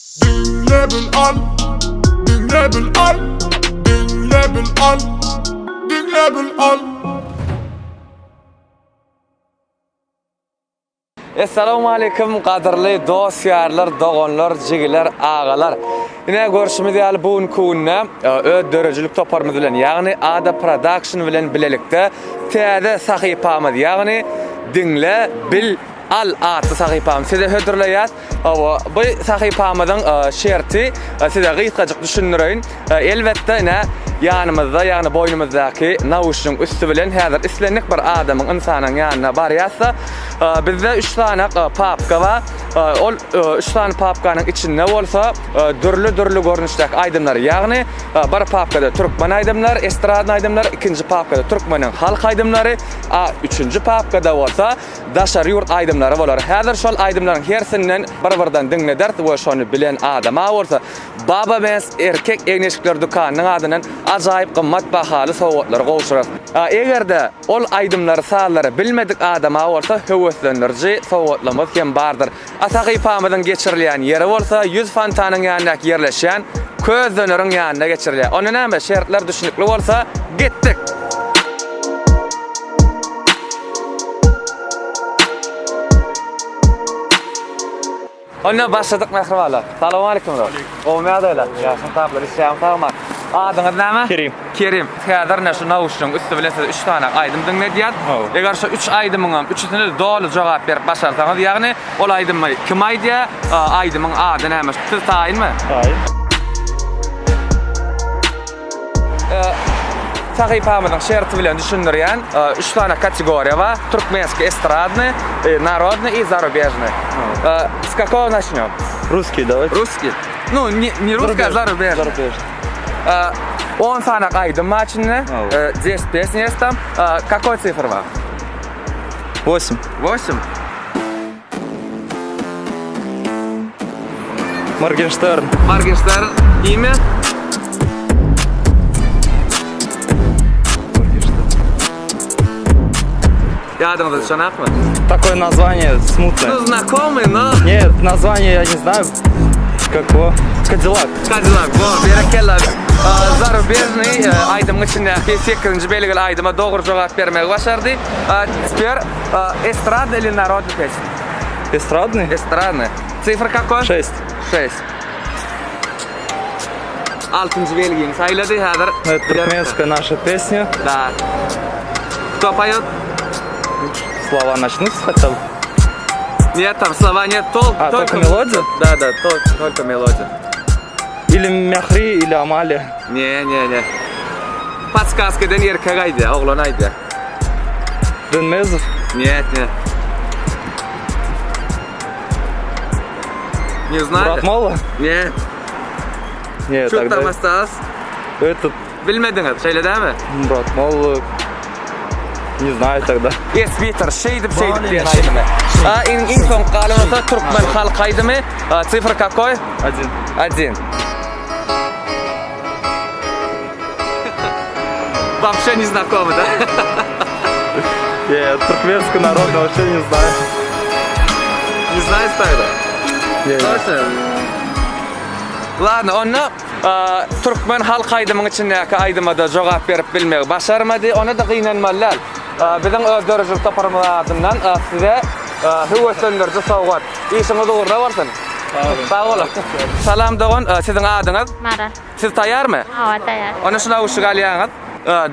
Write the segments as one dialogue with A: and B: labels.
A: Diňle bil al, diňle bil al, diňle bil al, diňle bil al.
B: Essalawmaleýkim gadyrly dost-ýarlar, doganlar, jigiler, agalar. Ine görşümiz ýaly bu günki günde e, öz döredijilik toparymyz bilen, ýagny Ada Production bilen bilelikde täze sahypamyz, ýagny Diňle, bil, al atly sahypamy size hödürleýäs. Hawa, bu sahypamyzyň şerti size gysgajyk düşündireýin. Elbetde, ine, ýanymyzda, ýagny boýnumyzdaky nauşnigiň üsti bilen häzir islendik bir adamyň, ynsanyň ýanyna barýas-da, bizde üç sany papka bar. Ol üç sany papkanyň içinde bolsa dürli-dürli görnüşdäki aýdymlar, ýagny bir papkada türkmen aýdymlary, estradny aýdymlar, ikinji papkada türkmeniň halk aýdymlary, a üçünji papkada bolsa daşary ýurt aýdymlary bolar. Häzir şol aýdymlaryň hersinden bir-birden diňlederis we şony bilen adama bolsa Baba Mens erkek egin-eşikler dükanynyň adyndan ajaýyp gymmat bahaly sowgatlary gowşurarys. Eger-de ol aýdymlary, sazlary bilmedik adama bolsa höweslendiriji sowgatlarymyz hem bardyr. A sahypamyzyň geçirilýän ýeri bolsa 100 fontanyň ýanyndaky ýerleşýän Köz döneriň ýanynda geçirilýär. Onda näme, şertler düşnükli bolsa, gitdik! Onda başladyk mähribanlar. Salowmaleýkim dost. Gowumy ýagdaýlar? Ýagşymy taplar, işleýäňmi sagman? Adyňyz näme?
C: Kerim.
B: Kerim, häzir ine şu nauşnigiň üsti bilen size üç sany aýdym diňledýäs. Eger şu üç aýdymyňam üçüsine doly jogap berip başarsaňyz, ýagny ol aýdymy kim aýdýar, aýdymyň ady näme? Siz taýynmy?
C: Taýyn.
B: Sahypamyzyň şerti bilen düşündirýän üç sany kategoriýa bar. Türkmenskiý estradnyý, narodnyý i zarubežnyý. S kakogo naçnýom?
C: Russkiý daway.
B: Russkiý. Nu, ne ne russkiý, a zarubežnyý.
C: Zarubežnyý.
B: 10 sany aýdym bar içinde. 10 pesni ýest tam. Kakoý sifr bar?
C: 8.
B: 8.
C: Morgenstern.
B: Morgenstern. Imя? Ýadyňyza düşenakmy?
C: Такое название смутное.
B: Ну, знакомый, но...
C: Нет, название я не знаю. Какого? Кадиллак.
B: Кадиллак, bo, berekella. Зарубежный aýdymyň içindäki 8-nji belgili aýdyma dogry jogap bermegi başardy. Теперь эстрадный или народный песня?
C: Эстрадный?
B: Эстрадный. Цифра какой?
C: 6.
B: 6. Altynjy belgini saýlady häzir.
C: Это туркменская наша песня.
B: Да. Кто поет?
C: Слова начнутся хотя бы.
B: Нет, там слова нет, тол
C: А, только мелодия?
B: Да, да, только, только мелодия.
C: Или Мяхри, или Амалия.
B: Не, не, не. Подсказка den erkek aýdýar, oglan aýdýar.
C: Dönmezov.
B: Нет, нет. Не знаете?
C: Murat Molla?
B: Нет.
C: Нет,
B: Şu
C: тогда...
B: tam осталось.
C: Этот
B: Bilmediňiz, şeýle dämi?
C: Murat Molla... Не знаю тогда.
B: Esbitar, şeýdip şeýdip diýen aýdymy. A iň iň soňky galan bolsa türkmen halk aýdymy. A, Цифра какой?
C: Один.
B: Один. Вообще не знакомы, да?
C: Нет, туркменский народ вообще не знаю.
B: Не знаешь тогда?
C: Не, не.
B: Точно? Ладно, onda türkmen halk aýdymyň içindäki aýdyma-da jogap berip bilmegi başarmady. Ona-da gynanmaly däl. Biziň öz döredijilik toparymyz adyndan size höweslendiriji sowgat. Işiňiz ugruna bolsun. Sag boluň. Salam dogan, siziň adyňyz?
D: Maral.
B: Siz taýýarmy?
D: Hawa, taýýar.
B: Onda şu nauşnigi alýaňyz.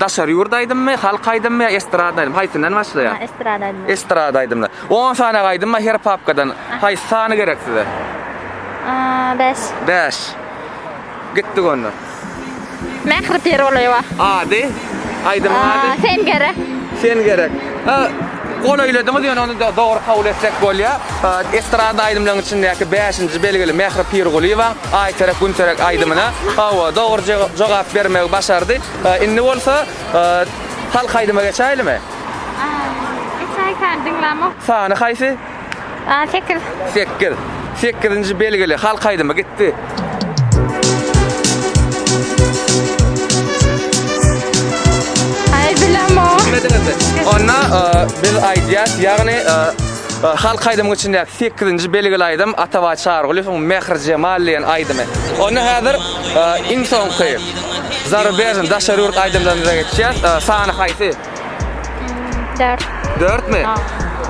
B: Daşary ýurt aýdymmy, halk aýdymmy ýa estrada aýdym? Haýsyndan başlaýar?
D: Estrada aýdymy.
B: Estrada aýdymlar. On sany aýdym bar her papkadan. Haýsy sany gerek size?
D: Bäş.
B: Bäş. Gitdik onda.
D: Mähri Pirgulyýewa.
B: Ady? Aýdymyň ady?
D: Sen gerek.
B: Sen gerek. Golaýladyňyz ýöne ony dogry kabul etsek bolýar. Estrada aýdymlaryň içindäki bäşinji belgili Mähri Pirgulyýewaň Aýterek Günterek aýdymyna hawa dogry jogap bermegi başardy. Indi bolsa halk aýdyma geçäýlimi?
D: Geçäýsän diňlämok.
B: Sany haýsy?
D: Sekiz.
B: Sekiz. Sekizinji belgili halk aýdymy gitdi.
D: Aý bilemok.
B: Bilmediňizmi? Onda biz aýdýas, ýagny. Halk aýdymyň içindäki sekizinji belgili aýdym Atabaý Çarygulyýewiň Mährijemal diýen aýdymy. Onda häzir iň soňky zarubežnyý daşary ýurt aýdymlarymyza geçýäs. Sany haýsy?
D: Dört.
B: Dörtmi?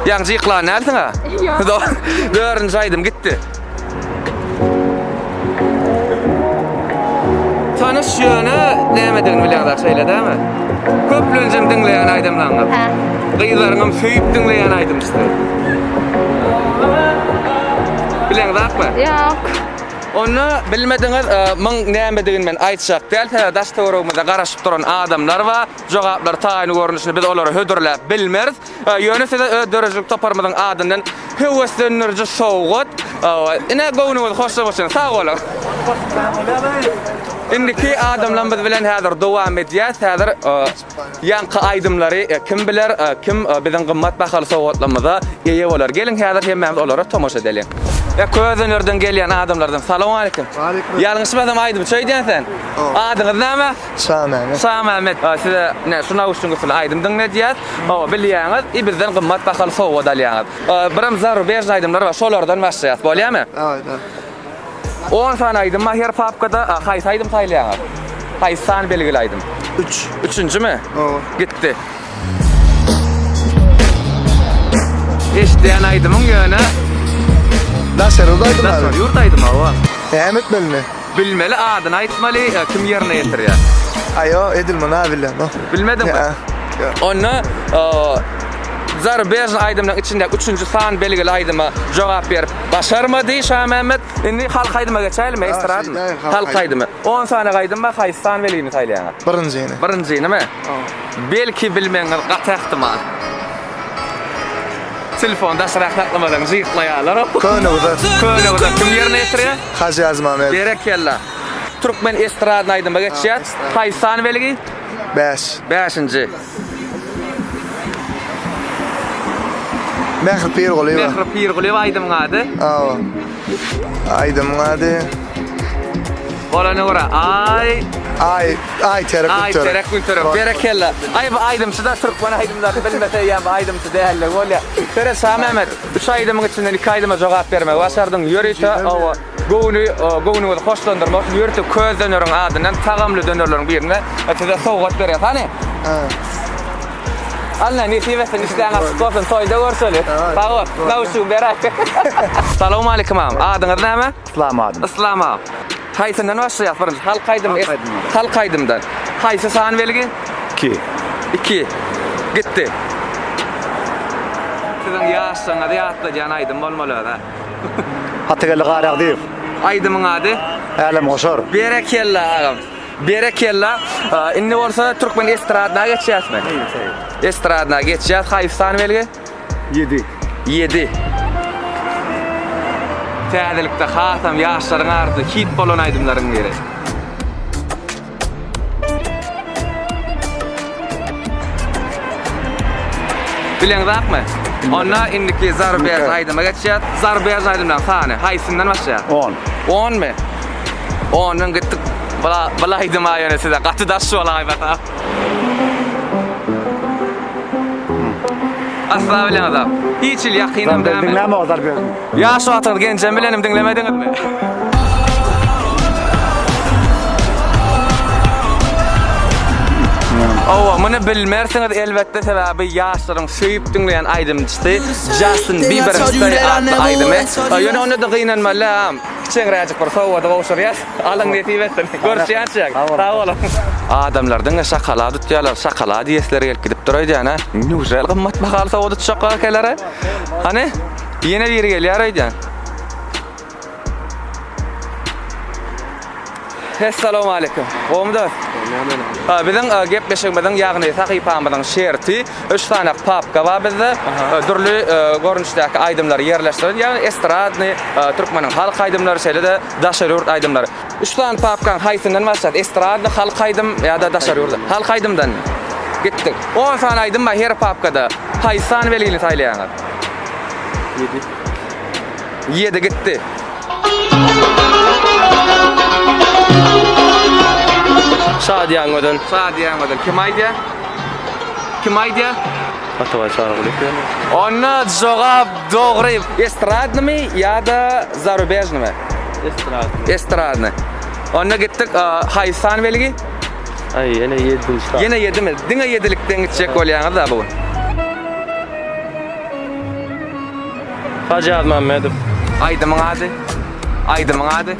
B: Ýaňy jyklan dälsiň-ä?
D: Ýok.
B: Dördünji aýdym gitdi. Tanyş ýöne nämedigini bilýäňzak şeýle dämi? Köplenjem diňleýän aýdymlaryňyz.
D: Hä.
B: Gyzlaryňam söýüp diňleýän aýdymçysy. Bileňzakmy?
D: Ýok.
B: Onda bilmediňiz, e, muň nämedigini men aýtjak däl, sebäbi daş töweregimizde garaşyp duran adamlar bar. Jogaplar taýyn görnüşini biz olara hödürläp bilmeris. Ýöne size öz döredijilik toparymyzyň adyndan höweslendiriji sowgat. Ine göwnüňizi hoşlamak üçin sag boluň. Indiki adamlarymyz bilen häzir dowam edýäs. Häzir ýaňky aýdymlary kim biler, kim biziň gymmat bahaly sowgatlarymyza eýe bolar. Geliň häzir hemmämiz olara tomaşa edeliň. Közenerden gelýän adamlardan salowmaleýkim. Ýalňyşmasam aýdymçy öýdýän sen. Adyňyz näme?
E: Şamämmet.
B: Şamämmet, size ine şu nauşnigiň üstünde aýdym diňledýäs. Hawa, bilýäňiz, i bizden gymmat bahaly sowgat alýaňyz. Birem zarubežnyý aýdymlar bar, şolardan başlaýas, bolýamy?
E: Daway, daway.
B: On sany aýdym bar her papkada, haýsy aýdym saýlaýaňyz? Haýsy sany belgili aýdym?
E: Üç.
B: Üçünjimi?
E: Hawa.
B: Gitdi. Eşidýän aýdymyň ýöne
E: Daşary ýurt aýdymy?
B: Daşary ýurt aýdymy, hawa.
E: Näme etmelimi?
B: Bilmeli adyny aýtmaly kim ýerine ýetirýär.
E: Aýo edil muny bilemok.
B: Bilmediňmi?
E: Ýok.
B: Onda Zarubežnyý aýdymynyň içindäki üçünji san belgili aýdyma jogap berip başarmady Şamämmet. Indi halk aýdyma geçäýlimi, estradmy? Halk aýdymy. On sany aýdym bar, haýsy san belgini saýlaýaňyz?
E: Birinjini.
B: Birinjinimi? Belki bilmegiňiz gaty ähtimal. Telefon daşrak saklamasaň jyklaýarlar.
E: Köne uzak.
B: Köne uzak kim ýerine ýetirýär?
E: Hajy Ýazmämmet.
B: Berekella. Türkmen estrada aýdyma geçýär. Haýsy san belgi?
E: Bäş.
B: Bäşinji.
E: Mähri Pirgulyýewa.
B: Mähri Pirgulyýewa aýdymyň ady?
E: Hawa. Aýdymyň ady.
B: Bolana görä aý.
E: Aý, aý terek
B: Aý terek günterek. Berekella. Aý bu aýdymçy-da türkmen aýdymlaryny bilmese eýýäm bu aýdymçy dälligi bolýar. Seret Şamämmet, üç aýdymyň içinden iki aýdyma jogap bermegi başardyň. Ýörite oba göwni göwnüňizi hoşlandyrmak üçin ýörite köz döneriň adyndan tagamly dönerleriň birini size sowgat berýäs. Hany? Alla nesip etsin, işdäň açyk bolsun, toýda görşeli. Sag bol. Nauşugy beräý. Salowmalikim agam. Adyňyz näme?
F: Yslam adym.
B: Yslam agam. Haýsyndan başlaýas birinji? Halk aýdymy?
F: Halk aýdymdan.
B: Halk aýdymdan. Haýsy san belgi?
F: Iki.
B: Iki. Gitdi. Siziň ýaşlygyňyzy ýatladýan aýdym bolmaly öz-ä.
F: Atageldi Garýagdyýew.
B: Aýdymyň ady?
F: Älemgoşar.
B: Berekella agam. Berekella. Indi bolsa türkmen estradyna geçýäsmi? Estradyna geçýäs. Haýsy san belgi?
F: Ýedi.
B: Ýedi. Täzelikde hasam ýaşlaryň arasynda hit bolan aýdymlaryň biri. Bileňzakmy? Onda indiki Zarbež aýdyma geçýäs. Zarbež aýdymlaryň sany haýsyndan başlaýar?
F: On.
B: Onmy? Ondan gitdik. Bula, bul aýdyma ýöne size gaty daş bolaýmasa. Asla bileňizok. Hiç hili ýakynam dälmi?
F: Diňlämok Zarbež.
B: Ýaş wagtyňyz Genjem bilenem diňlemediňizmi? Hawa, muny bilmersiňiz elbetde, sebäbi ýaşlaryň söýüp diňleýän aýdymçysy Justin Bieberiň Stay atly aýdymy. Ýöne onda-da gynanmaly agam. Kiçeňräjik bir sowgady gowşurýas. Alyň nesip etsin. Görüşýänçäk. Sag boluň. Adamlar diňe şokolad utýarlar, şokolad iýesleri gelip gidip dur öýdýän a. Newžel gymmat bahaly sowgat utjak ekenler-a. Hany, ýene biri gelýär öýdýän. Essalawmaleýkim. Gowmy dost? Ha, biziň e, gepleşigimiziň, ýagny sahypamyzyň şerti üç sany papka bar bizde. E, Dürli e, görnüşdäki aýdymlary ýerleşdiren, ýagny estradny, e, türkmeniň halk aýdymlary, şeýle-de daşary ýurt aýdymlary. Üç sany papkaň haýsyndan başlady? Estradny, halk aýdym ýa-da daşary ýurt? Halk aýdymdan. Gitdik. On sany aýdym bar her papkada. Haýsy sany belgini saýlaýaňyz?
C: Ýedi.
B: Ýedi gitdi.
C: Şadyýan gözel.
B: Şadyýan gözel. Kim aýdýar? Kim aýdýar?
C: Atabaý Çarygulyýew ýaly.
B: Onda jogap dogry. Estradnymy ýa-da zarubežnymy?
C: Estradny.
B: Estradny. Onda gitdik. Haýsy san belgi?
C: Aý, ýene ýedinji san.
B: Ýene ýedimi? Diňe ýedilikden gitjek bolýaňyz-da bu gün.
C: Hajy Ýazmämmedow.
B: Aýdymyň ady? Aýdymyň ady?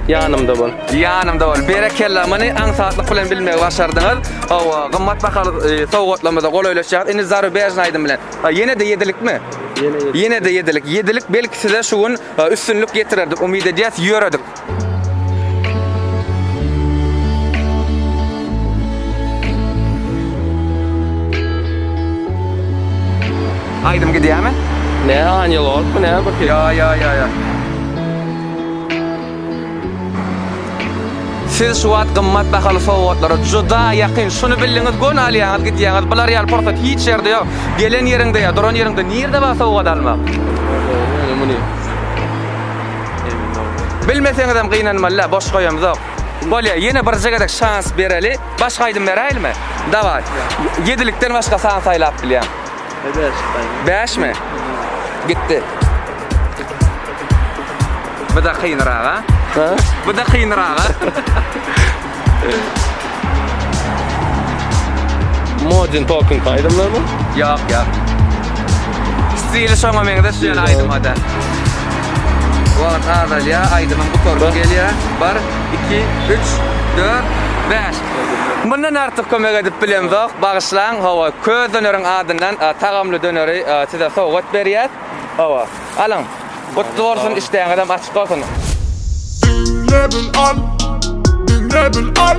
C: Ýanymda bol.
B: Ýanymda bol. Berekella, muny aňsatlyk bilen bilmegi başardyňyz. Hawa, gymmat bahaly sowgatlarymyza golaýlaşýarys. Indi zarubežnyý aýdym bilen. Ýene-de ýedilikmi?
C: Ýene ýedilik.
B: Ýene-de ýedilik. Ýedilik belki size şu gün üstünlik getirer diýip umyt edýäs. Ýöredik. Aýdym gidýärmi?
C: Ne Aniel Wolfmy näme bir
B: Ýa ýa ýa ýa. Siz şu wagt gymmat bahaly sowgatlara juda ýakyn. Şuny bildiňiz, göni alýaňyz, gidýäňiz. Bular ýaly pursat hiç ýerde ýok. Gelen ýeriňde ýa duran ýeriňde nirde bar sowgat almak?
C: Muny.
B: Bilmeseňizem gynanmaly-da, boş goýamzok. Bolýa, ýene birje gezek şans bereli. Başga aýdym beräýlimi? Dawaý. Ýedilikden başga san saýlap bilýäň. Bäşmi? Gitdi. Bu-da kynrak-a. Bu-da kynrak-a.
C: Modern Talking aýdymlarmy?
B: Ýok, ýok. Stili şoňa meňzeş ýöne aýdymada. Wagt azalýar, aýdymam gutaryp gelýär. Bir, iki, üç, dört, bäş. Mundan artyk kömek edip bilemzok, bagyşlaň. Hawa, Köz döneriň adyndan tagamly döneri size sowgat berýäs. Hawa, alyň. Gutly bolsun, işdäňizem açyk bolsun.
A: Diňle bil al, diňle bil al,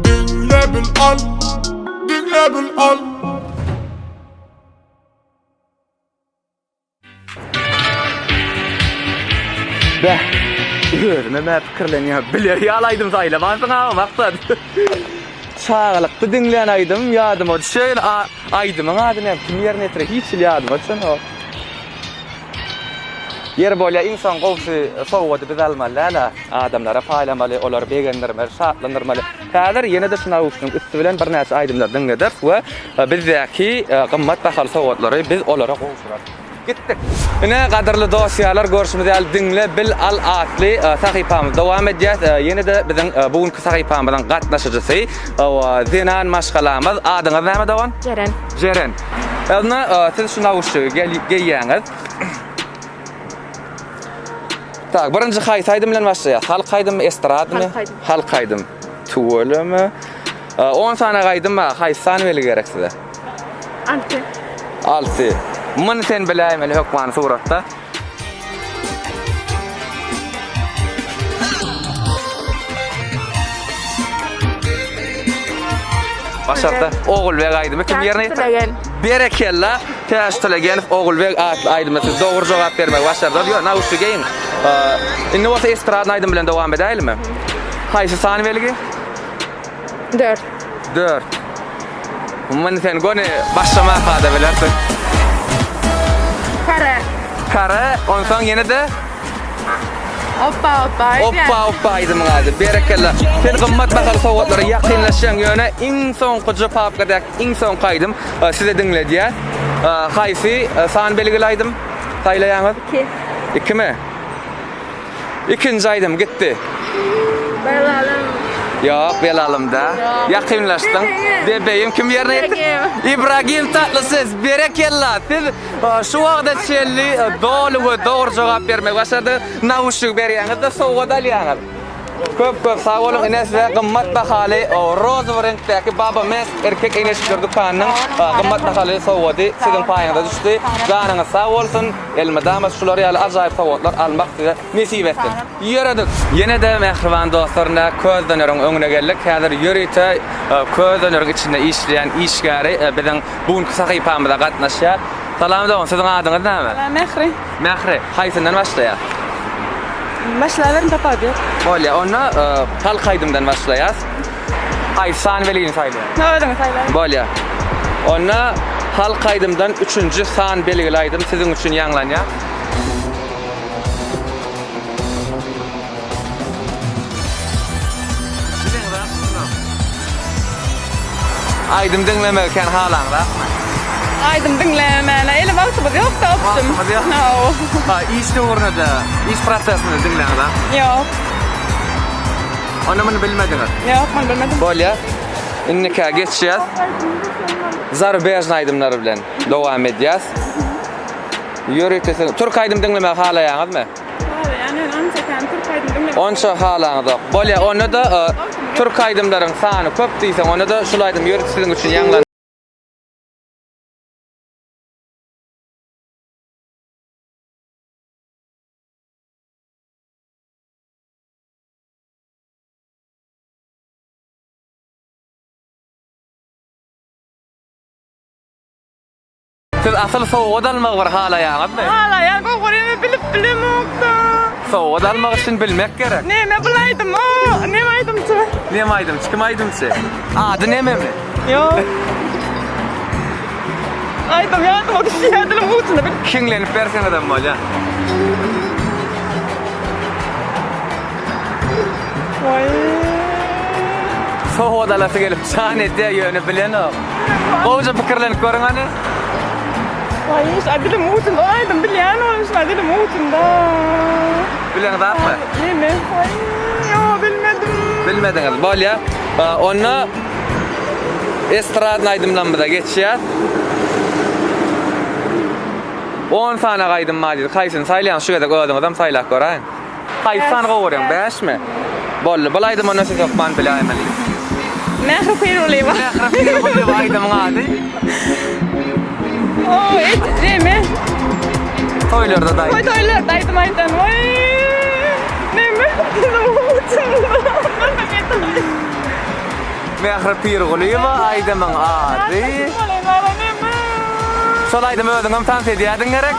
A: diňle bil al, diňle bil al.
B: Beh, özümem-ä pikirlenýän, biler ýaly aýdym saýlamansyň-a, Maksat. Çagalykda diňlän aýdymym ýadyma düşeýin, aýdymyň ady näme, kim ýerine ýetirýär, hiç hili ýadyma düşenok. Ýeri bolýa iň soň gowsy sowgady biz almaly däl-ä. Adamlara paýlamaly, olary begendirmeli, şatlandyrmaly. Häzir ýene-de şu nauşnigiň üsti bilen birnäçe aýdymlar diňlederis we bizdäki gymmat bahaly sowgatlary biz olara gowşurarys. Gitdik. Ine, gadyrly dost-ýarlar, görşümiz ýaly Diňle, bil, al atly sahypamyzy dowam edýäs. Ýene-de biziň bu günki sahypamyzyň gatnaşyjysy zenan maşgalamyz. Adyňyz näme dogan?
D: Jeren.
B: Jeren. Onda siz şu nauşnigi geýýäňiz. Tak, birinji haýsy aýdym bilen başlaýas? Halk aýdymmy, estradmy?
D: Halk aýdym.
B: Halk aýdym. Tüweleme. 10 sany aýdym bar. Haýsy sany belgi gerek size?
D: Alty.
B: Alty. Muny sen biläýmeli hökmany suratda. Başarda Ogulbeg aýdymy kim ýerine ýetirdi? Berekella. Täç Tölegenow Ogulbeg atly aýdyma siz dogry jogap bermegi başardyňyz. Ýok, nauşnik geýiň. Indi bolsa estradny aýdym bilen dowam edäýlimi? Haýsy san belgi?
D: Dört.
B: Dört. Muny sen göni başlamaka-da bilersiň.
D: Kare.
B: Kare, onsoň ýene-de?
D: Oppa oppa aýdýan.
B: Oppa oppa aýdymyň ady. Berekella. Sen gymmat bahaly sowgatlara ýakynlaşýaň, ýöne iň soňkuja papkadaky iň soňky aýdym size diňledýäs. Haýsy san belgili aýdym saýlaýaňyz?
D: Iki.
B: Ikimi? Ikinji aýdym gitdi.
D: Belalym.
B: Ýok, belalymda. Ýakynlaşdyň. Bebeğim kim ýerine ýetirdi? Ibragim Tatlyses. Berekella. Siz şu wagta çenli doly we dogry jogap bermegi başardyňyz. Nauşnik berýäňiz-de sowgat alýaňyz. Köp köp sag boluň. Ine size gymmat bahaly rozowy reňkdäki Baba Mes erkek egin-eşikler dükanynyň gymmat bahaly sowgady siziň paýyňyza düşdi. Janyňyz sag bolsun. Elmydama şular ýaly ajaýyp sowgatlar almak size nesip etsin. Ýöredik! Ýene-de mähriban dostlar ine Köz döneriň öňüne geldik. Häzir ýörite Köz döneriň içinde işleýän işgäri biziň bu günki sahypamyza gatnaşýar. Salam dogan, siziň adyňyz näme?
G: Salam Mähri.
B: Mähri, haýsyndan başlaýas?
G: Başlaberin tapawudy ýok.
B: Bolýar, onda halk aýdymdan başlaýas. Haýsy san belgini saýlaýaň?
G: Özüňiz saýlaň.
B: Bolýar. Onda halk aýdymdan üçünji san belgili aýdym siziň üçin ýaňlanýar. Aýdym diňlemegi kän halaňzakmy?
G: Aýdym diňlemäne ele wagtymyz ýok-da opşum.
B: Wagtymyz ýok.
G: Hawa.
B: Ha, iş döwründe-de, iş prosesinde diňleňiz a?
G: Ýok.
B: Onda muny bilmediňiz.
G: Ýok, muny bilmedim.
B: Bolýa. Indikä geçýäs. Zarubežny aýdymlary bilen dowam edýäs. Ýörite siz türk aýdym diňlemegi halaýaňyzmy?
D: Halaýan, ýöne onça kän türk aýdym diňlemek.
B: Onça halaňyzok. Bolýa, onda-da türk aýdymlaryň sany köp diýseň, onda-da şul aýdym ýörite siziň üçin ýaňlan. Siz asyl sowgat almagy bir halaýaňyzmy?
G: Halaýan, gowy bilip bilemokda.
B: Sowgat almak üçin bilmek gerek.
G: Neme bul aýdym o? Neme aýdymçy?
B: Neme aýdymçy? Kim aýdymçy? Ady nememi?
G: Ýok. Aýdym ýadyma düşýär dilim ujunda bil.
B: Hiňlenip berseňizem bolýar.
G: Waý.
B: Sowgat alasy gelip jan edýär ýöne bilenok. Gowja pikirlenip görüň hany.
G: Waý, şa dilim ujunda o aýdym bilýän ol şa dilim ujunda.
B: Bileňiz zatmy?
G: Neme? Waý, ýok bilmedim.
B: Bilmediňiz. Bolýar. Onda estradny aýdymlarymyza geçýäs. On sany aýdym bar diýdi. Haýsyny saýlaýaň şu gezek özüňizem saýlap göräýiň. Haýsy sany gowy görýäň? Bäşmi? Boldy. Bul aýdymy onda siz hökman biläýmeli.
G: Mähri Pirgulyýewa.
B: Mähri Pirgulyýewa aýdymyň ady?
G: O, et, neme?
B: Toýlarda da
G: Toý toýlarda aýdym aýdan. Waý. Neme?
B: Mähri Pirgulyýewa aýdymyň ady. Şol aýdymy özüňem tans edýärdiň gerek?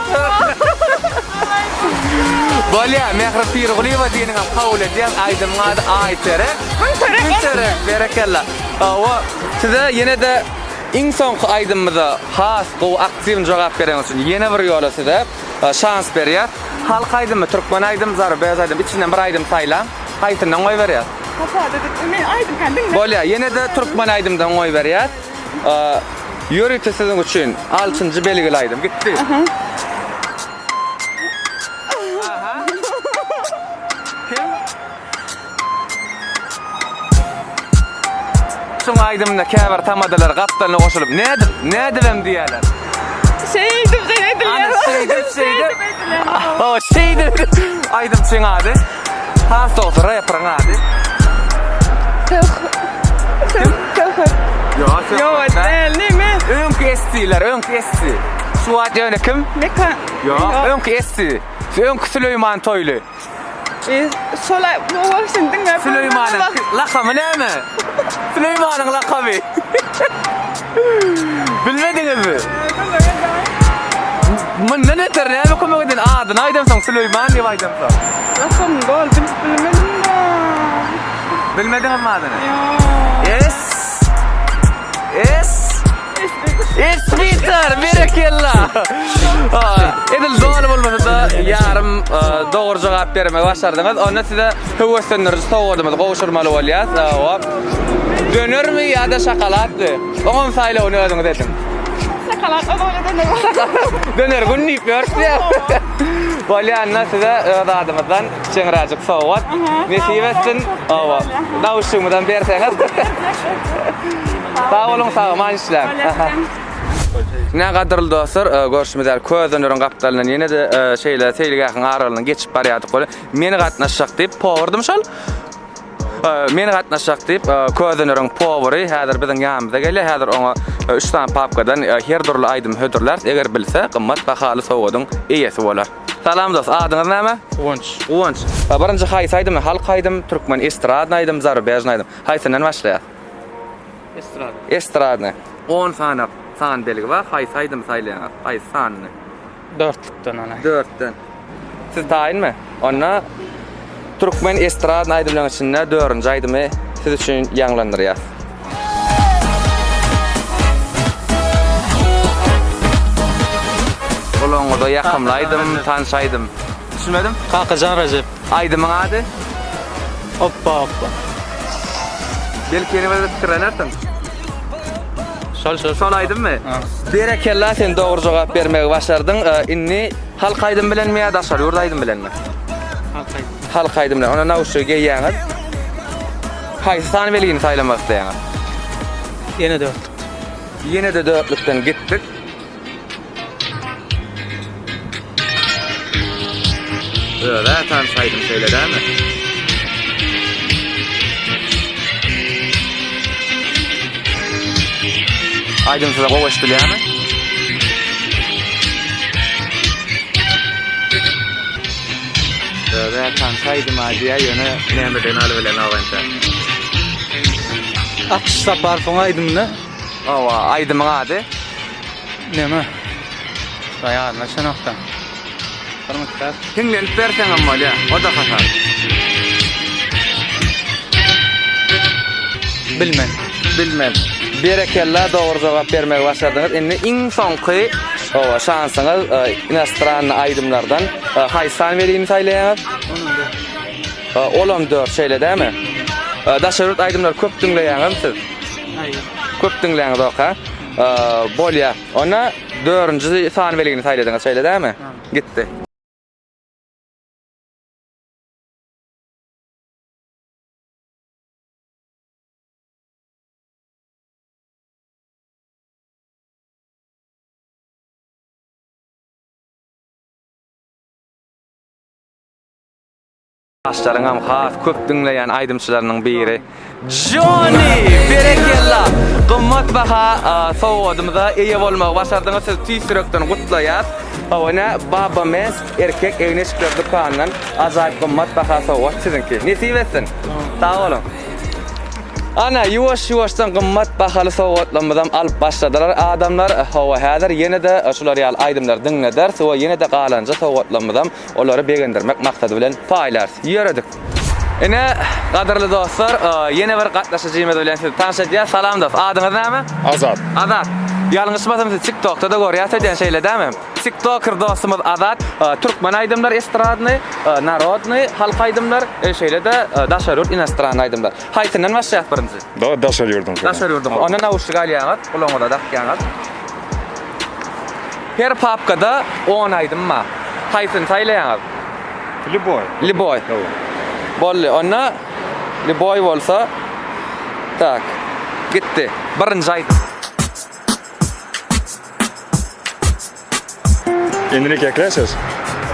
B: Bolýa, Mähri Pirgulyýewa diýeniňem kabul edýän, aýdymyň ady Aýterek.
G: Günterek.
B: Günterek, berekella. Hawa, size ýene-de iň soňky aýdymymyza has gowy aktiwny jogap bereniňiz üçin ýene bir ýola size şans berýäs. Halk aýdymy, türkmen aýdym, zarubez aýdym, içinden bir aýdym saýlaň. Haýsyndan goýberýäs?
G: Haçada men aýdym kän diňle.
B: Bolýa, ýene-de türkmen aýdymdan goýberýäs. Ýörite siziň üçin altynjy belgili aýdym gitdi. Aha. Kim? Şuň aýdymynda käbir tamadalar gapdalyna goşulyp, nädip, nädibem diýýärler.
G: Şeýdip şeýdip
B: Ana şeýdip şeýdip. Hawa şeýdip. Aýdymçyň ady. Has dogrusy reperiň ady.
G: Söhbet.
B: Ýok, Söhbet.
G: Ýok, däl, neme?
B: Öňki SC-ler, öňki SC. Şu wagt ýöne kim?
G: Mekan.
B: Ýok, öňki SC. Öňki Süleýman Toýly.
G: E, şola, bu wagt şimdi diňläp.
B: Süleýmanyň lakamy näme? Süleýmanyň lakamy. Bilmediňizmi? Mundan öter näme kömek eden adyny aýdamsoň Süleýman diýip aýdamsoň.
G: Lakam dol bilip bilmedim da.
B: Bilmediňizmi adyny?
G: Ýok.
B: S S Esbiter, berekella. Edil doly bolmasa-da ýarym dogry jogap bermegi başardyňyz. Onda size höweslendiriji sowgadymyzy gowşurmaly bolýar. Dönermi ýa-da şokoladmy? Oňam saýlawyny özüňiz ediň.
G: Şokolad o zaman döner.
B: Döner gün diýip ýörüs diýýär. Bolýar, onda size öz adymyzdan kiçeňräjik sowgat. Nesip etsin. Hawa. Dawuşygymyzam berseňiz. Sag boluň, sag-aman işläň. Ine gadyrly dostlar, e, görşümiz ýaly Közeneriň gapdalyndan ýene-de e, şeýle seýilgähiň aralygyndan geçip barýardyk welin, men gatnaşjak diýip powurdym şol. E, men gatnaşjak diýip Közeneriň powury häzir biziň ýanymyza gelýär. Häzir oňa 3 sany papkadan her dürli aýdym hödürläris. Eger bilse, gymmat bahaly sowgadyň eýesi bolar. Salam dost, adyňyz näme?
C: Guwanç.
B: Guwanç. Birinji haýsy aýdymy? Halk aýdym, türkmen estradny aýdym, zarubežny aýdym. Haýsyndan başlaýas?
C: Estrada.
B: Estradny. On sany san belgi bar. Haýsy aýdymy saýlaýaňyz? Haýsy sanyny?
C: Dörtlükden ana.
B: Dörtden. Siz taýynmy? Onda türkmen estradny aýdymlaryň içinde dördünji aýdymy siz üçin ýaňlandyrýas. Gulagyňyza ýakymly aýdym, tanyş aýdym. Düşünmedim.
C: Kakajan Rejep.
B: Aýdymyň ady?
C: Oppa oppa.
B: Belki ýene bir pikirlenersiň.
C: Şol şol.
B: Şol aýdymmy? Berekella sen dogry jogap bermegi başardyň. Indi halk aýdym bilenmi ýa daşary ýurt aýdym bilenmi?
C: Halk aýdym.
B: Halk aýdym bilen. Onda nauşnigi geýýäňiz. Haýsy san belgini saýlamak isleýäňiz?
C: Ýene dörtlük.
B: Ýene-de dörtlükden gitdik. Özä tanyş aýdym şeýle dälmi? Aýdym size gowy eşidilýärmi? Özä tanyş aýdym aýdýar, ýöne nämedigini aly bilenok entek.
C: Akyş Saparowyň aýdymyny.
B: Hawa, aýdymyň ady?
C: Neme? Şa ýadyma düşenokda. Bir mukdar.
B: Hiňlenip berseňem bolýa, o-da hasap.
C: Bilmen.
B: Bilmen. Berekella dogry jogap bermegi başardyňyz. Indi iň soňky hawa şansyňyz inostranny aýdymlardan haýsy san belgini saýlaýaňyz? Olam dört şeýle dämi? Daşary ýurt aýdymlary köp diňleýäňizmi siz? Köp diňleýäňizok ha? Bolýa. Onda dördünji san belgini saýladyňyz, şeýle dälmi? Gitdi. Ýaşlaryňam has köp diňleýän aýdymçylarynyň biri Jony! Berekella! Gymmat baha sowgadymyza eýe bolmagy başardyňyz, sizi tüýs ýürekden gutlaýas. Hawa ine Baba Mens erkek egin-eşikler dükanyndan ajaýyp gymmat baha sowgat siziňki. Nesip etsin! Sag boluň! Ana, ýuwaş-ýuwaşdan gymmat bahaly sowgatlarymyzam alyp başladylar adamlar. Hawa, häzir ýene-de şular ýaly aýdymlary diňlederis we ýene-de galanja sowgatlarymyzam Olary begendirmek maksady bilen paýlarys. Ýöredik. Ine, gadyrly dostlar, ýene bir gatnaşyjymyz bilen sizi tanyş edýäs. Salam dost, adyňyz näme?
H: Azat.
B: Azat. Ýalňyşmasam sizi TikTokda-da görýäs öýdýän, şeýle dämi? TikToker dostumyz Azat türkmen aýdymlar estradny, narodny, halk aýdymlar, şeýle-de daşary ýurt inostranny aýdymlar. Haýsyndan başlaýas birinji?
H: Da, daşary ýurduň.
B: Daşary ýurduň. Onda nauşnik alýaňyz, gulagyňyza dakýaňyz. Her papkada on aýdym bar. Haýsyny saýlaýaňyz?
H: Lýuboý.
B: Lýuboý. Boldy. Onda lýuboý bolsa tak. Gitdi. Birinji aýdym.
H: Enrique Iglesias.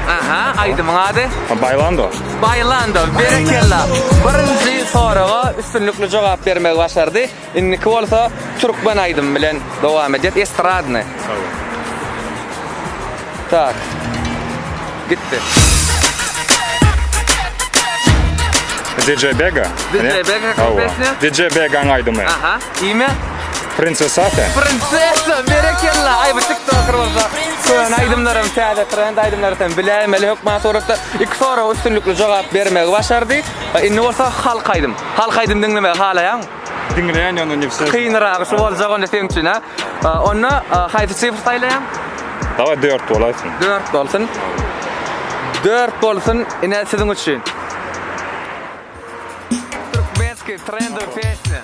B: Aha, aýdymyň ady?
H: Bailando.
B: Bailando. Berekella. Birinji soraga üstünlikli jogap bermegi başardy. Indiki bolsa türkmen aýdymy bilen dowam edýäs. Estradny. Tak. Gitdi.
H: DJ Bega.
B: DJ Bega
H: Hawa.
B: pesnýa?
H: DJ Begaň aýdymy.
B: Aha. Ime?
H: Princesa sen.
B: Princesa, berekella. Aý bu TikToker bolsa köne aýdymlaram täze trend aýdymlary sen biläýmeli hökman suratda. Iki soraga üstünlikli jogap bermegi başardy. Indi bolsa halk aýdym. Halk aýdym diňlemegi halaýaňmy?
H: Diňleýän ýöne ne wse.
B: Kynragy şu boljak onda seň üçin ha. Onda haýsy sifr saýlaýaň?
H: Daway 4 bolaýsyn.
B: 4 bolsun. 4 bolsun ine siziň üçin. Türkmenskiý trendowy pesnýa.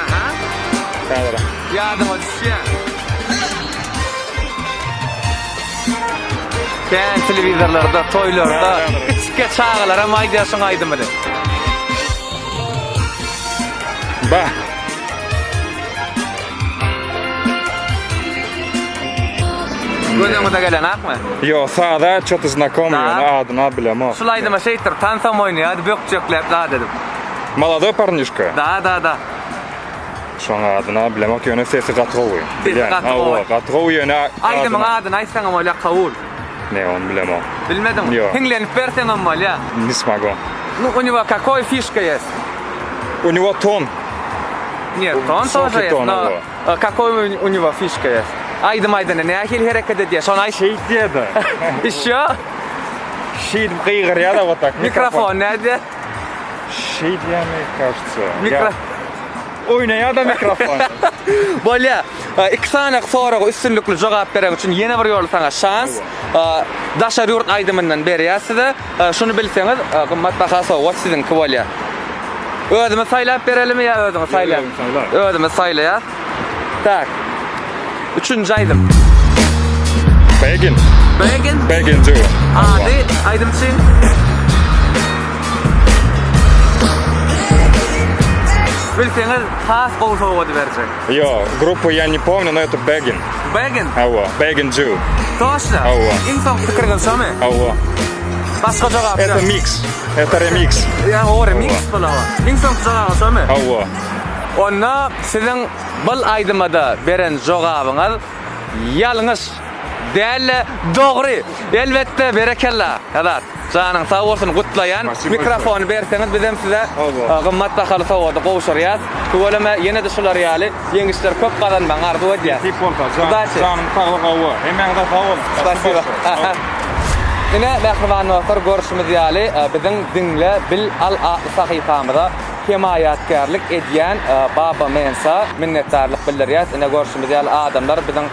B: Aha.
H: Häzir.
B: Ýadyma düşýär. Kän telewizorlarda, toýlarda kiçikä çagalaram aýdýar şuň aýdymyny.
H: Bah.
B: Göz öňüňize gelenakmy?
H: Ýok, saza ço-to znakomyý, ýöne adyny bilemok.
B: Şul aýdyma şeýtdir, tansam oýnaýardy, bökjekläp zat edip.
H: Molodoý parnişka?
B: Da, da, da.
H: Şoň adyny bilemok, ýöne sesi gaty gowy.
B: Sesi gaty gowy.
H: Hawa, gaty gowy ýöne
B: Aýdymyň adyny aýtsaňam bolýar, kabul.
H: Ne, ony bilemok.
B: Bilmediňmi?
H: Ýok.
B: Hiňlenip berseňem bolýar.
H: Ne smogu.
B: Nu, u nego kakoý fişka ýest?
H: U nego ton.
B: Net, ton
H: Wysoki
B: тоже ýest,
H: ton,
B: no
H: hawa.
B: kakoý u nego fişka ýest? Aýdym aýdanda nähili hereket edýär, şony aýt.
H: Şeýdýär-de.
B: Işşo?
H: Şeýdip gygyrýar-da вот tak.
B: Mikrofon nädýär?
H: Şeýdýärmi, кажется.
B: Mikro.
H: Oýnaýar-da mikrofon.
B: Bolýa. Iki sany soraga üstünlikli jogap beren üçin ýene bir ýola saňa şans. Daşary ýurt aýdymyndan berýäs size. Şuny bilseňiz, gymmat baha sowgat siziňki bolýar. Özümiz saýlap berelimi ýa özüňiz saýlaň?
H: Özümiz saýlar.
B: Özümiz saýlaýas. Tak. Üçünji aýdym.
H: Begin.
B: Begin.
H: Begin do.
B: Ady aýdymçy. Bilseňiz has gowy sowgady berjek.
H: Ýo, gruppu ýa ne pomnю, no это Begin.
B: Begin?
H: Hawa, Begin Jew.
B: Toşna?
H: Hawa.
B: Iň soňky pikiriňiz şomy?
H: Hawa.
B: Başga jogap ýok.
H: Это mix. Это remix.
B: Ýa, o remix bul hawa. Iň soňky jogabyňyz şomy?
H: Hawa.
B: Onda siziň bul aýdymada beren jogabyňyz ýalňyş däl-de dogry. Elbetde berekella Azat. Janyň sag bolsun gutlaýan. Mikrofony berseňiz bizem size gymmat bahaly sowgady gowşurýas. Tüweleme ýene-de şular ýaly ýeňişleri köp gazanmagyňy arzuw edýäs.
H: Nesip bolsa janyň saglyk hawa. Hemmäňize sag boluň.
B: Spasiba. Ine mähriban dostlar görşümiz ýaly biziň Diňle bil al atly sahypamyza hemaýatkärlik edýän Baba Mensa minnetdarlyk bildirýäs. Ine görşümiz ýaly adamlar biziň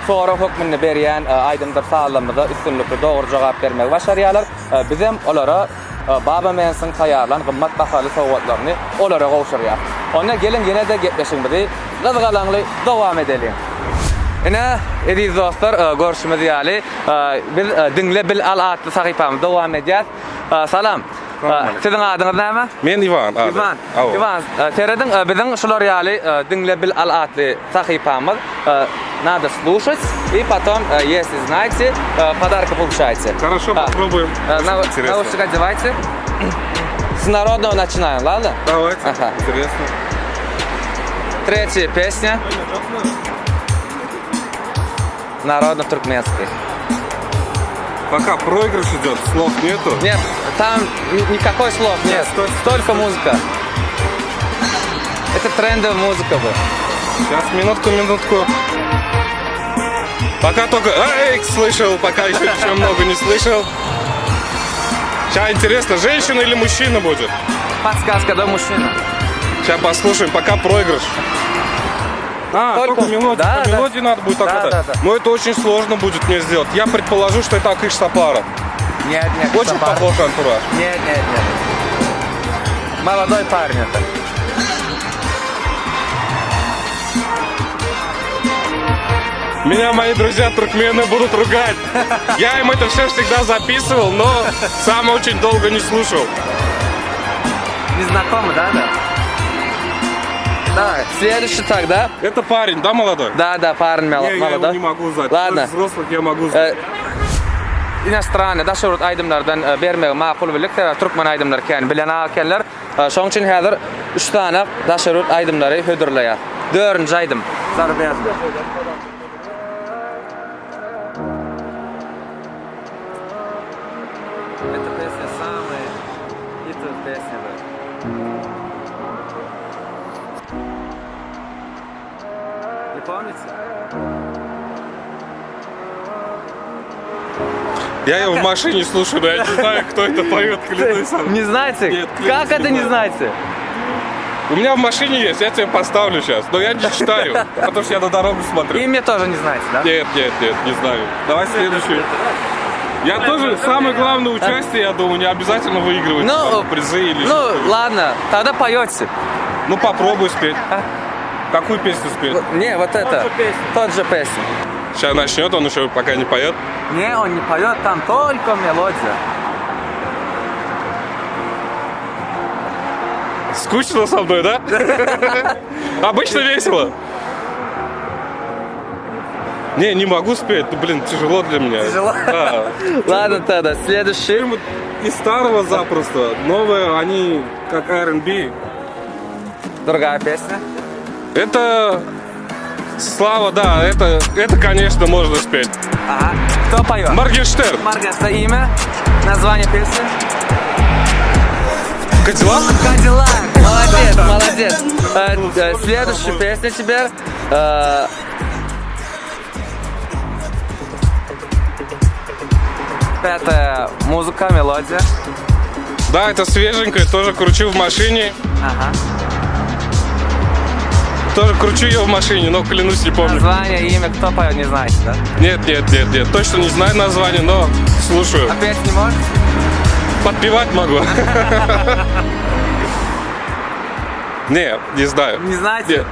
B: Sorag hökmünde berýän aýdymdyr sazlarymyza üstünlikli dogry jogap bermegi başarýarlar. Bizem olara Baba Mensiň taýýarlan gymmat bahaly sowgatlaryny olara gowşurýarys. Onda geliň ýene-de gepleşigimizi gyzgalaňly dowam edeliň. Ine, eziz dostlar, görşümiz ýaly, biz Diňle, bil, al atly sahypamyzy dowam edýäris. Salam. Siziň adyňyz näme?
I: Men Iwan adym.
B: Iwan. Iwan, serediň, biziň şular ýaly Diňle bil al atly sahypamyz Nado sluşat i potom если знаете подарка получаете.
I: Хорошо, попробуем.
B: Наушник одевайте. С народного начинаем, ладно?
I: Давайте. Интересно.
B: Третья песня. Народно-туркменский.
I: Пока проигрыш идет, слов нету.
B: Нет, там никакой слов нет, только музыка. Это трендовая музыка была.
I: Сейчас, минутку, минутку. Пока только эй, слышал, пока еще ничего много не слышал. Сейчас интересно, женщина или мужчина будет?
B: Подсказка, да, мужчина.
I: Сейчас послушаем, пока проигрыш. А, только, только мелодию,
B: Да,
I: по
B: да.
I: мелодии надо будет так
B: Да,
I: это.
B: да, да.
I: Но это очень сложно будет мне сделать. Я предположу, что это Акыш Сапаров.
B: Нет, нет.
I: Очень
B: Сапаров.
I: похож антураж.
B: Нет, нет, нет. Молодой парень это.
I: Меня мои друзья туркмены будут ругать. Я им это все всегда записывал, но сам очень долго не слушал.
B: Незнакомый, да, да? Давай, следующий тогда.
I: Это парень, да, молодой?
B: Да, да, парень
I: Не, я его
B: молодой.
I: не могу узнать.
B: Ладно.
I: Взрослых я могу узнать.
B: Иностранный daşary ýurt aýdymlardan e, bermegi makul bildik. Sebäbi türkmen aýdymlary kän bilen ekenler. E, Şonuň üçin häzir 3 sany daşary ýurt aýdymlary hödürleýär. Dördünji aýdym. Zarubezny. Эта песня самая хитовая песня. Да. Не помните?
I: Я ее в машине слушаю, но я не знаю, кто это поет, клянусь.
B: Не знаете?
I: Нет, клянусь,
B: Как это
I: не
B: не знаете?
I: У меня в машине есть, я тебе поставлю сейчас, но я не читаю, потому что я на дорогу смотрю.
B: Имя тоже не знаете, да?
I: Нет, нет, нет, не знаю. Давай следующую. Я тоже, самое главное участие, я думаю, не обязательно выигрывать
B: Ну,
I: там призы или
B: Ну,
I: что-то.
B: ладно, тогда поете.
I: Ну, попробуй спеть. Какую песню спеть?
B: Не, вот это. Тот же песня.
I: Сейчас начнет, он еще пока не поет.
B: Не, он не поет, там только мелодия.
I: Скучно со мной, да? Обычно весело. Не, не могу спеть, ну, блин, тяжело для меня.
B: Тяжело?
I: Да.
B: Ладно тогда, следующий.
I: Вот Из старого запросто. Новые, они как R&B.
B: Другая песня.
I: Это Слава, да, это, это, конечно, можно спеть.
B: Ага. Кто поет?
I: Моргенштерн.
B: Моргенштерн. Имя? Название песни?
I: Кадиллак?
B: Кадиллак. Молодец, молодец. Э, э, Следующая песня теперь. Э, Пятая музыка, мелодия.
I: Да, это свеженькое, тоже кручу в машине.
B: Ага.
I: Тоже кручу ее в машине, но клянусь, не помню.
B: Название, имя, кто поет, не знаете, да?
I: Нет, нет, нет, нет. Точно не знаю название, но слушаю.
B: А петь не можете?
I: Подпевать могу. Не, не знаю.
B: Не знаете?
I: Нет.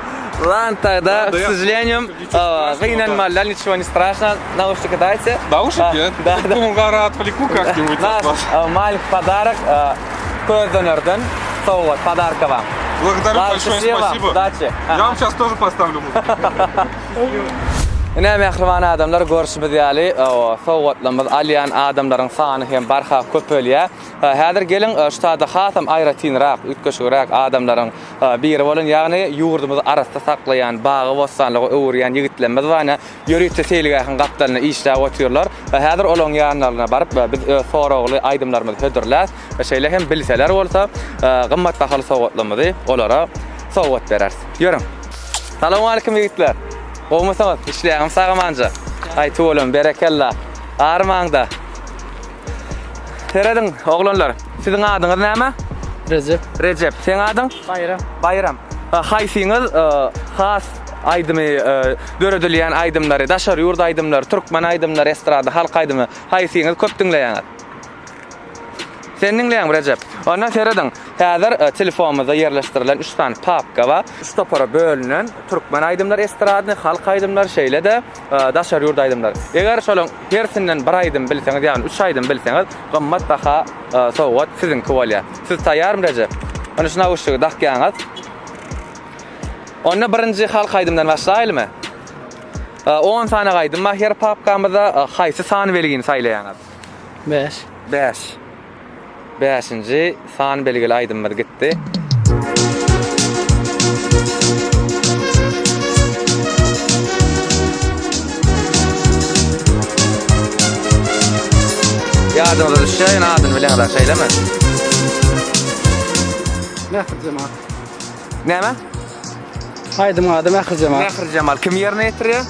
B: Ладно, тогда,
I: Ладно,
B: к
I: я-
B: сожалению,
I: Ничего
B: э,
I: страшного,
B: гynanmalylar, ничего не страшно. Наушники дайте.
I: Наушники?
B: А, Да, да.
I: Думал, гора отвлеку как-нибудь от
B: Наш
I: вас.
B: э, маленький подарок э, Köz dönerden sowgat, podarka вам.
I: Благодарю
B: Ладно,
I: большое
B: счастливо,
I: спасибо.
B: Удачи.
I: Я вам сейчас тоже поставлю музыку.
B: Ine mähriban adamlar görşümiz ýaly sowgatlarymyzy alýan adamlaryň sany hem barha köpelýär. Häzir geliň şu taýda hasam aýratynrak, üýtgeşigräk adamlaryň biri bolan, ýagny ýurdumyzy arassa saklaýan, bagy-bossanlyga öwürýän ýigitlerimiz bar. Ine ýörite seýilgähiň gapdalynda işläp otyrlar. Häzir olaryň ýanlaryna baryp biz öz soragly aýdymlarymyzy hödürläs we şeýle hem bilseler bolsa gymmat bahaly sowgatlarymyzy olara sowgat bereris. Ýörüň. Salowmalikim ýigitler. Gowumysyňyz? Işleýäňizmi sag-amanja? Aý tüweleme berekella. Armaňda. Serediň oglanlar. Siziň adyňyz näme?
C: Rejep.
B: Rejep. Seň adyň?
C: Baýram.
B: Baýram. Haýsyňyz has aýdymy döredilýän aýdymlary, daşary ýurt aýdymlary, türkmen aýdymlary, estrada, halk aýdymy haýsyňyz köp diňleýäňiz? Sen diňleýäňmi Rejep? Onda serediň, häzir telefonymyzda ýerleşdirilen üç sany papka bar. Üç topara bölünen türkmen aýdymlary estradny, halk aýdymlary, şeýle-de daşary ýurt aýdymlary. Eger şolaryň hersinden bir aýdym bilseňiz, ýagny üç aýdym bilseňiz, gymmat baha sowgat siziňki bolýar. Siz taýýarmy Rejep? Onda şu nauşnigi dakýaňyz. Onda birinji halk aýdymdan başlaýalymy? On sany aýdym bar her papkamyzda. Haýsy san belgini saýlaýaňyz?
C: Bäş.
B: Bäş. Bäşinji san belgili aýdymymyz gitdi. Ýadyňyza düşýär ýöne adyny bileňizok şeýlemi?
C: Mährijemal.
B: Näme?
C: Aýdymyň ady Mährijemal.
B: Mährijemal kim ýerine ýetirýär?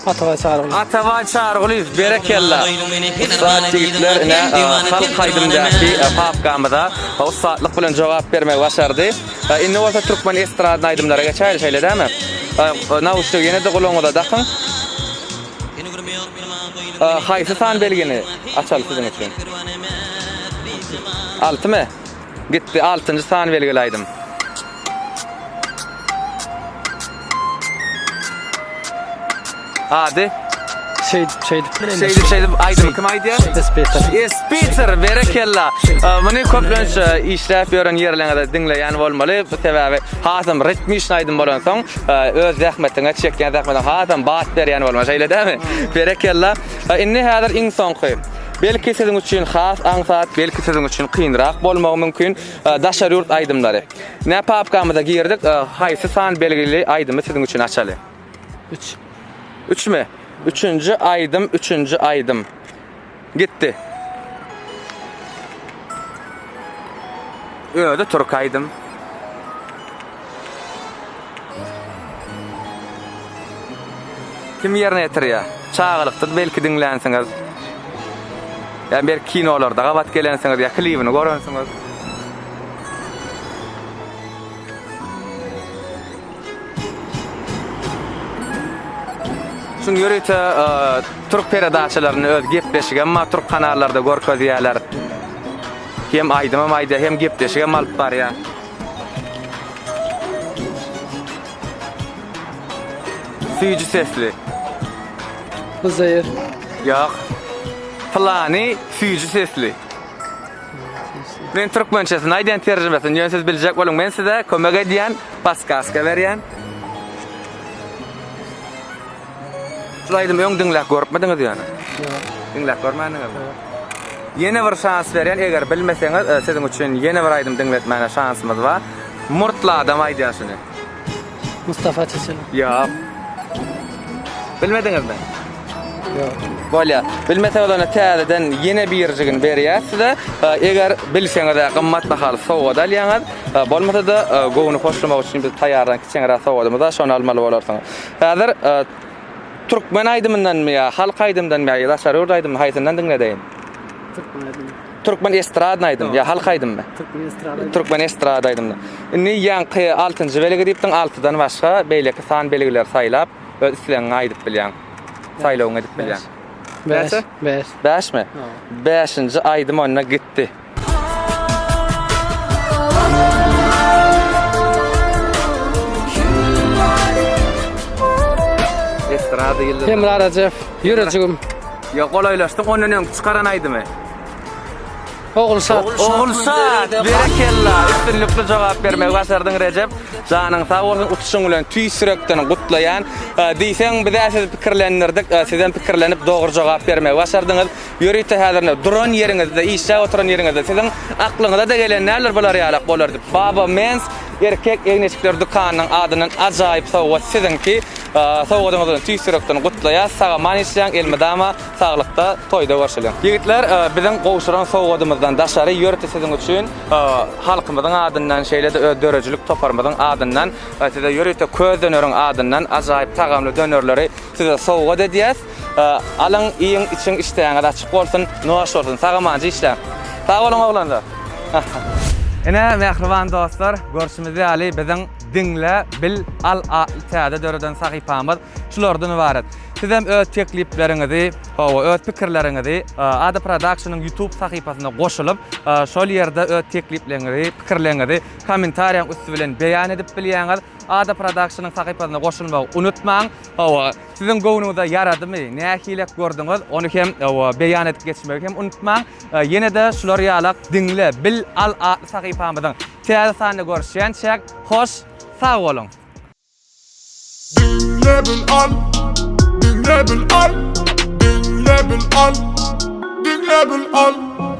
C: Atabaý Çarygulyýew.
B: Atabaý Çarygulyýew berekella. Ussat ýigitler ine halk aýdymdaky papkamyza ussatlyk bilen jogap bermegi başardy. Indi bolsa türkmen estrada aýdymlara geçäýeli şeýle dämi? Nauşnigi ýene-de gulagyňyza dakyň. Haýsy san belgini açaly siziň üçin? Altymy? Gitdi altynjy san belgili aýdym. Ady?
C: Şeýdip, şeýdip.
B: Şeýdip, şeýdip aýdymy kim aýdýar?
C: Espiter.
B: Espiter, berekella. Muny köplenç işläp ýören ýerleriňizde diňleýän bolmaly. Bu sebäbi hasam ritmişni aýdym bolansoň, öz zähmetiňe, çekýän zähmetiňe hasam bat berýän bolmaly. Şeýle dälmi? Berekella. Indi häzir iň soňky. Belki siziň üçin has aňsat, belki siziň üçin kynrak bolmagy mümkin. Daşary ýurt aýdymlary. Nä papkamyza girdik, haýsy san belgili aýdymy siziň üçin açaly?
C: Üç.
B: Üçmi? Üçünji aýdym, üçünji aýdym. Gitdi. Özi türk aýdym. Kim ýerine ýetirýär? Çagalykda belki diňlänsiňiz. Ýa belki kinolarda gabat gelensiňiz ýa klibini görensiňiz. Şuň ýörite türk peredaçalarynda öz gepleşigem bar, türk kanallarda görkezýärler. Hem aýdymam aýdýar, hem gepleşigem alyp barýar. Süýji sesli.
C: Buzeýir.
B: Ýok. Pylany süýji sesli. Men türkmençesini aýdýan terjimesini ýöne siz biljek boluň men size kömek edýän paskaska berýän. Şul aýdymy öň diňläp görüpmidiňiz ýöne?
C: Ýok.
B: Diňläp görmändiňizmi? Ýene bir şans berýän eger bilmeseňiz siziň üçin ýene bir aýdym diňletmäne şansymyz bar. Murtly adam aýdýar şuny.
C: Mustafa Çeçen.
B: Ýok. Bilmediňizmi?
C: Ýok.
B: Bolýar. Bilmeseňiz onda täzeden ýene birjigini berýäs size. Eger bilseňiz gymmat bahaly sowgat alýaňyz. Bolmasa-da göwni hoşlamak üçin biz taýýarlan kiçeňräk sowgadymyz bar, şony almaly bolarsyňyz. Häzir türkmen aýdymyndanmy ýa halk aýdymyndanmy ýa daşary ýurt aýdymyny haýsyndan diňledeýin?
C: Türkmen aýdymy.
B: Türkmen estradny aýdym ýa halk aýdymmy?
J: Türkmen estrada.
B: Türkmen estrada aýdymda. Indi ýaňky altynjy belgi diýipdiň, altydan başga beýleki san belgileri saýlap, öz islegiňi aýdyp bilýäň. Saýlawyňy edip bilýäň.
J: 5. 5.
B: Bäşmi? Bäşinji aýdym onda gitdi. Estrada ýyldyzy.
J: Hemra Rejep, ýürejigim.
B: Ýok, golaýlaşdyň, ondan öňki çykaran aýdymy.
J: Ogulşat.
B: Ogulşat! Berekella! Üstünlikli jogap bermegi başardyň Rejep. Janyň sag bolsun, utuşyň bilen tüýs ýürekden gutlaýan. Diýseň, biz-ä sizi pikirlendirdik, sizem pikirlenip dogry jogap bermegi başardyňyz. Ýörite häzir ine duran ýeriňizde, işläp oturan ýeriňizde siziň aklyňyza-da gelen däldir bular ýalak bolar diýip. Baba Mens erkek egin-eşikler dükanynyň adyndan ajaýyp sowgat siziňki. Sowgadyňyz bilen tüýs ýürekden gutlaýas. Sag-aman işläň, elmydama saglykda, toýda görşeliň. Ýigitler, biziň gowşuran sowgadymyzdan daşary ýörite siziň üçin halkymyzyň adyndan, şeýle-de öz döredijilik toparymyzyň adyndan size ýörite Köz döneriň adyndan ajaýyp tagamly dönerleri size sowgat edýäs. Alyň, iýiň, içiň, işdäňiz açyk bolsun, noş bolsun. Sag-amanca işläň. Sag boluň oglanlar. Ine, mähriban dostlar, görşümiz ýaly biziň Diňle, bil, al atly täze döreden sahypamyz şulardan ybarat. Sizem öz teklipleriňizi, hawa, öz pikirleriňizi Ada Production-yň YouTube sahypasyna goşulyp, şol ýerde öz teklipleriňizi, pikirleriňizi kommentariýaň üsti bilen beýan edip bilýäňiz. Ada Production-yň sahypasyna goşulmagy unutmaň. Hawa, siziň göwnüňize ýaradymy, nähilek gördüňiz, ony hem, hawa, beýan edip geçmegi hem unutmaň. Ýene-de şular ýalak Diňle, bil, al atly sahypamyzyň täze sanynda görüşýänçäk, hoş sag boluň!
A: Diňle bil al, diňle bil al, diňle bil al, diňle bil al.